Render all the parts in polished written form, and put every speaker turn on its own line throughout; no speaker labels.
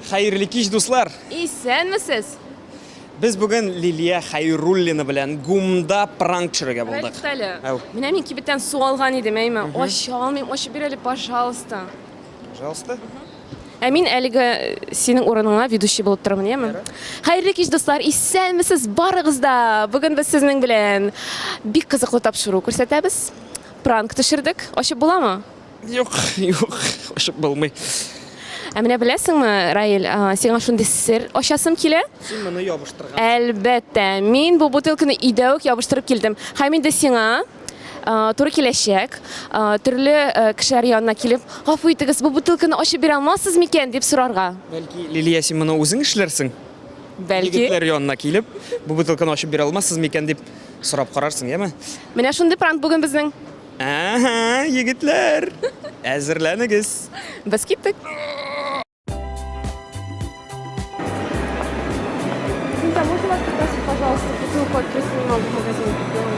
Хәерле кич, дуслар!
Исәнмесез!
Без бүген Лилия Хәйруллина белән ГУМда пранк төшерергә булдык.
Туктале. Менә мин кибеттән су алган идем, әйме? Ача алмыйм, ачып бир әле, пожалуйста.
Пожалуйста.
Ә мин әлеге синең урыныңа ведущий булып торырмын, яме? Хәерле кич, дуслар! Исәнмесез барыгыз да! Бүген без сезнең белән бик кызыклы тапшыру күрсәтәбез. Пранк төшердек. Ачып буламы?
Юк, юк, ачып булмый.
Ә менә беләсеңме, Раил, сиңа шундый сер ачасым килә.
Син моны ябыштыргансың.
Әлбәттә, мин бу бутылканы өйдә үк ябыштырып килдем. Һәм инде сиңа туры киләчәк, төрле кешеләр янына килеп, гафу итегез, бу бутылканы ачып бирә алмассыз микән, дип сорарга.
Бәлки, Лилия, син моны үзең эшләрсең?
Бәлки.
Егетләр янына килеп, бу бутылканы ачып бирә алмассыз микән, дип сорап карарсың, яме?
Менә шундый пранк бүген безнең.
Әһә, егетләр, әзерләнегез.
Без киттек. Извините, а можно вас попросить, пожалуйста, бутылку открыть? Не могу в магазине купила.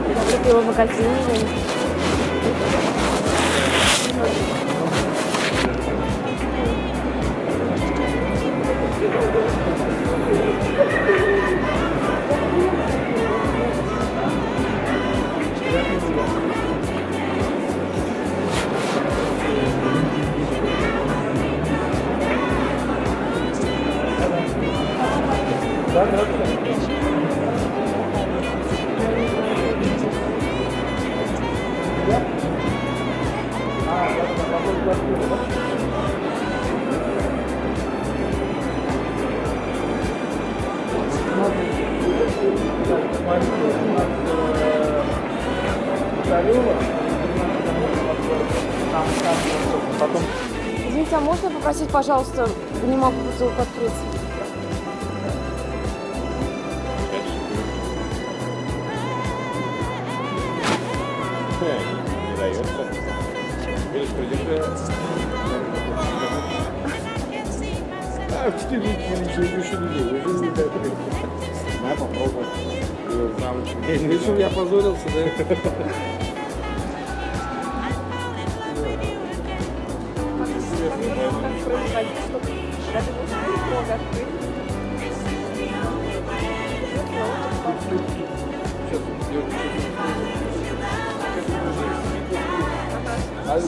Я купила в магазине. Извините, а можно попросить, пожалуйста, не могу бутылку открыть?
Не дается. Видишь, придержи. А, в 4 еще людей, уже не так. На, попробуй. Решил, я позорился, да? А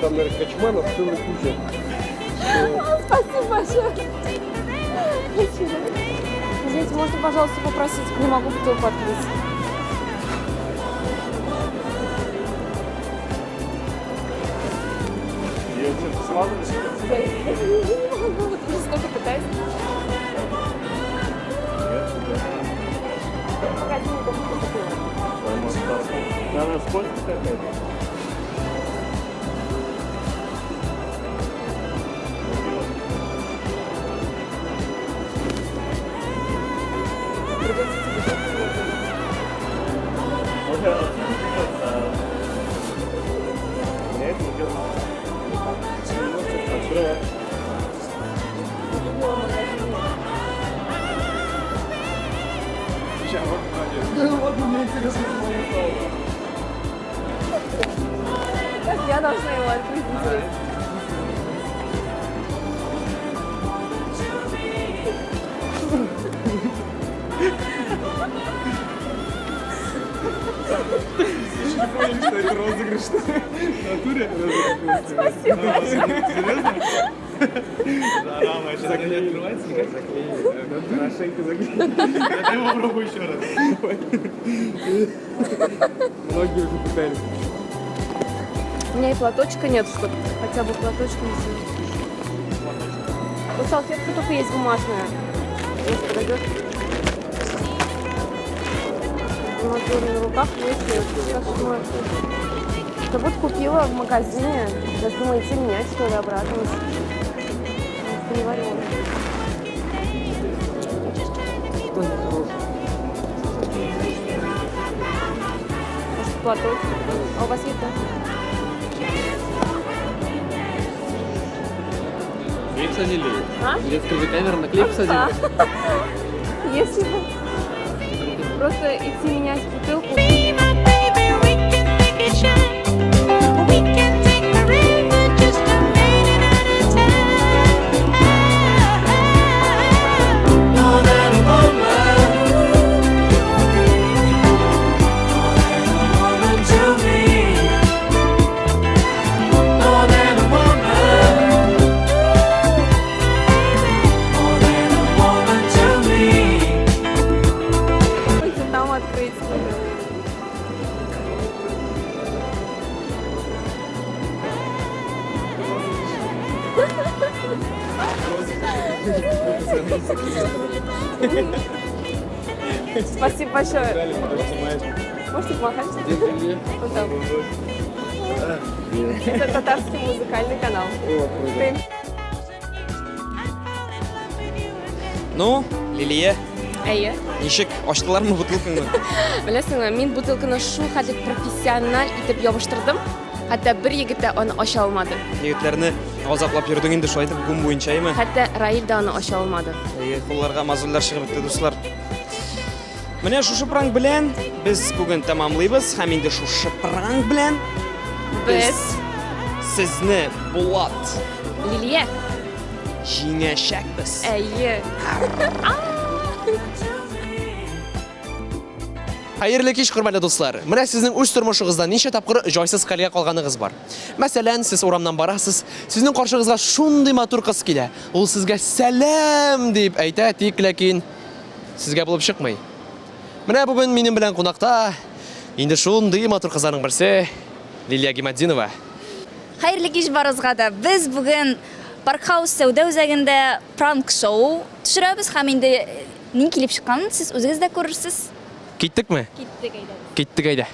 там, наверное, качманов целая куча.
Спасибо большое. Спасибо. Извините, можно, пожалуйста, попросить? Не могу бутылку открыть. Я не могу, вот уже сколько пытаюсь. В магазине только что купила.
Она скользкая какая-то.
Придется тебе
Нет, не
Как я должна его открыть, интересно?
Поняли, что это розыгрыш. В натуре розыгрыш.
Спасибо.
Серьезно? Рама, сейчас не открывается никак? Хорошенько заклеили. Я попробую еще раз.
Многие уже пытались.
У меня и платочка нет, чтобы хотя бы платочком сделать. Вот салфетка только есть бумажная. Если подойдет. Мазури на руках есть, кошмар. Да вот купила в магазине. Сейчас думаю, идти менять, что ли, обратно. Потому что не вареная. Может, платочек? А у вас есть, да?
Клей посадили?
А?
Или скрытая камера на клей посадили?
Если бы. Просто идти менять бутылку.
Be my baby, we can make it shine. We can take forever just a minute at a time.
More than a woman. More than a woman to me. More than a woman. More than a woman to me.
Пойти там открыть. Спасибо большое. Можете помахать? Вот там. Это татарский музыкальный канал. Ты.
Ну, Лилия,
Әйе.
ничек ачтылармы бутылкаңны?
Беләсеңме, мин бутылканы шул хәтле профессиональ итеп ябыштырдым, хәтта бер егет тә аны ача алмады.
Егетләрне газаплап йөрдең инде шулай итеп гум буенча, әйме?
Хәтта Раил дә аны ача алмады.
Әйе, кулларга мозольләр чыгып бетте, дуслар. Менә шушы пранк белән без бүген тәмамлыйбыз һәм инде шушы пранк белән
Без
сезне Булат
Лилия,
җиңәчәкбез.
әйе.
Хәерле кич, хөрмәтле дуслар. Менә сезнең үз тормышыгызда ничә тапкыр җайсыз хәлгә калганыгыз бар. Мәсәлән, сез урамнан барасыз, сезнең каршыгызга шундый матур кыз килә. Ул сезгә сәлам дип әйтә, тик ләкин сезгә булып чыкмый. Менә бүген минем белән кунакта инде шундый матур кызларның берсе Лилия Гиматдинова.
Хәерле кич барыгызга да. Без бүген Паркхаус сәүдә үзәгендә пранк-шоу төшерәбез һәм инде ни килеп чыкканын сез үзегез дә күрерсез.
Киттекме?
Киттек әйдә.
Киттек әйдә.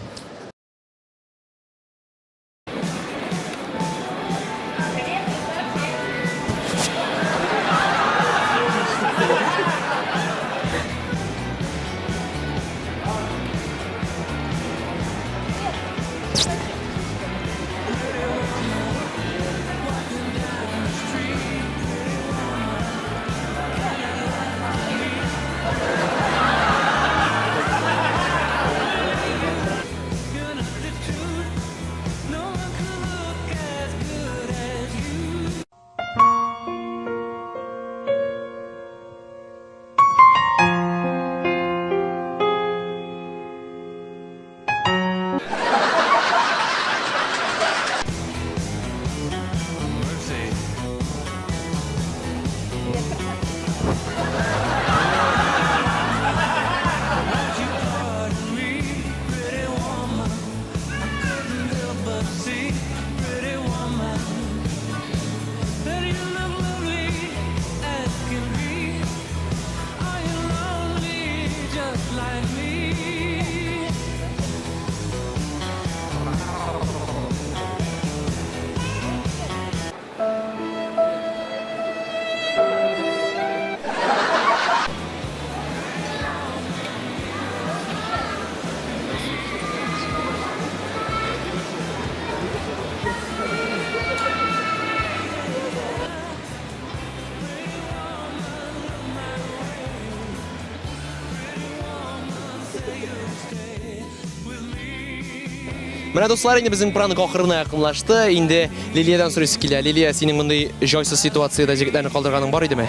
Менә дуслар, инде безнең пранк ахырына якынлашты. Инде Лилиядән сорыйсы килә. Лилия, синең мондый җайсыз ситуациядә җегетләрне калдырганың бар идеме?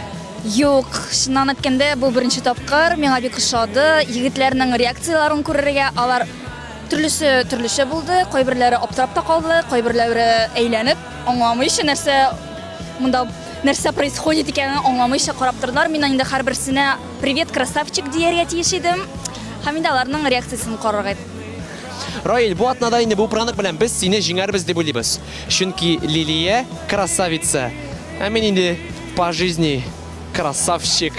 Юк, чыннан әйткәндә, бу беренче тапкыр миңа бик ошады. Егетләрнең реакцияләрен күрергә, алар төрлесе төрлечә булды. Кайберләре аптырап та калды, кайберләре әйләнеп, аңламыйча нәрсә монда нәрсә происходит икәнен аңламыйча карап тордылар. Мин инде һәрберсенә привет, красавчик дияргә тиеш идем. Һәм инде аларның реакциясен карарга
Раил, бу атнада инде бу пранк белән без сине җиңәрбез дип уйлыйбыз. Чөнки Лилия красавица. Ә мин инде по жизни красавчик.